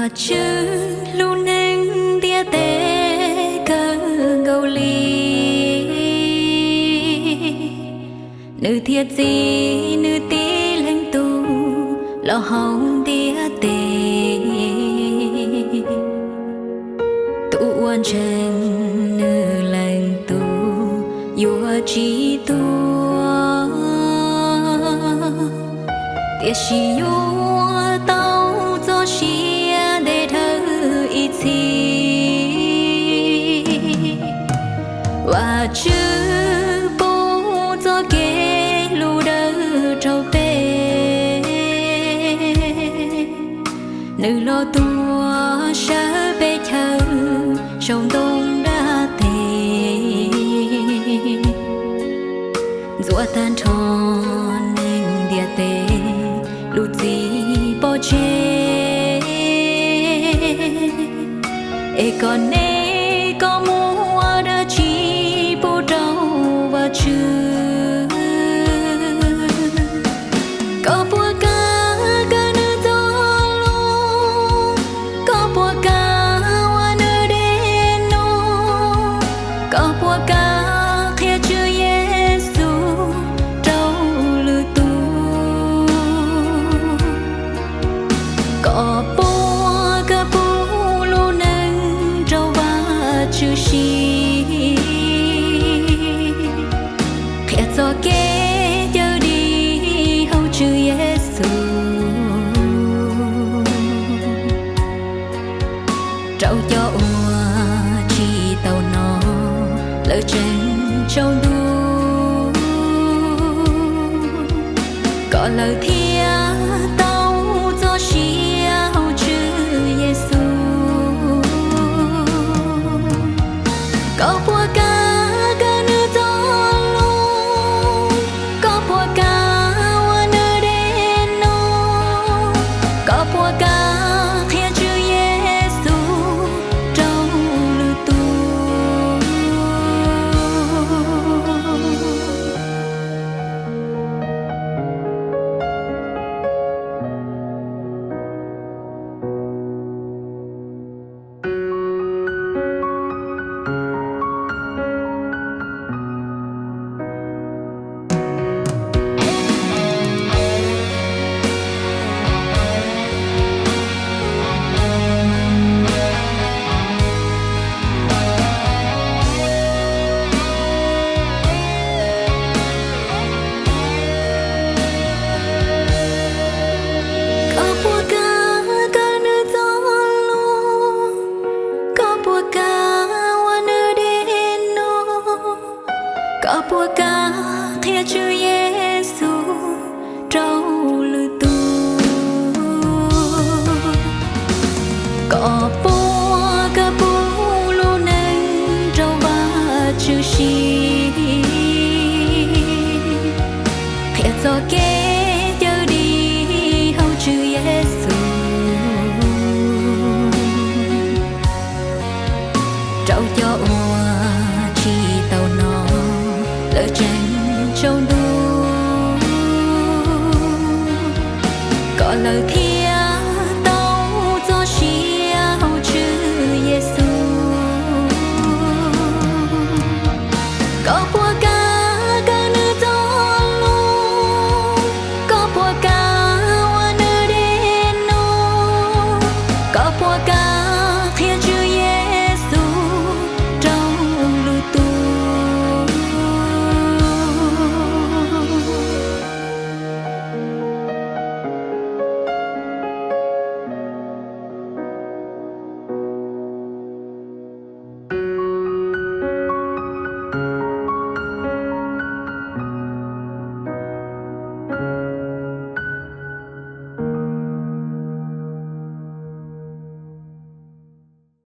Vajtswv hlub neeg ntiaj teb kawg nkaus li, nws thiaj txib nws tib leeg tug los hauv ntiaj teb. Tus uas ntseeg nws leej tug yuav tsis tuag, tiam sis yuav tau txoj sia ntev dhawv ib txhis. Vajtswv pub txoj kev hlub dawb rau peb, nws los tuag sawv peb chaw saum ntoo dab tes, ntxuav tag nrho neeg ntiaj teb lub txim pov tseg, es kom nej, koj muaj dab tsi pub rau Vajtswv? Koj puas kam kaw nws txoj lus? Koj puas kam ua nws dej num? Koj puas kam qhia Tswv Yexus rau lwm tus? Koj puas kam pub lub neej rau Vajtswv siv, qhia txoj kev cawm dim hauv Tswv Yexus rau cov uas tsis tau hnov lawv tseem tsaus ntuj, kom lawv thiaj tau txoj sia hauv Tswv Yexus? Koj puas kam kaw nws txoj lus? Koj puas kam ua nws dej num? Koj puas kam qhia Tswv Yexus rau lwm tus? Koj puas kam kaw nws txoj lus? Koj puas kam ua nws dej num? Koj puas kam qhia Tswv Yexus rau lwm tus? Koj puas kam pub lub neej rau Vajtswv siv, qhia txoj kev cawm dim hauv Tswv Yexus rau cov uas tsis tau hnov lawv tseem tsaus ntuj, kom lawv thiaj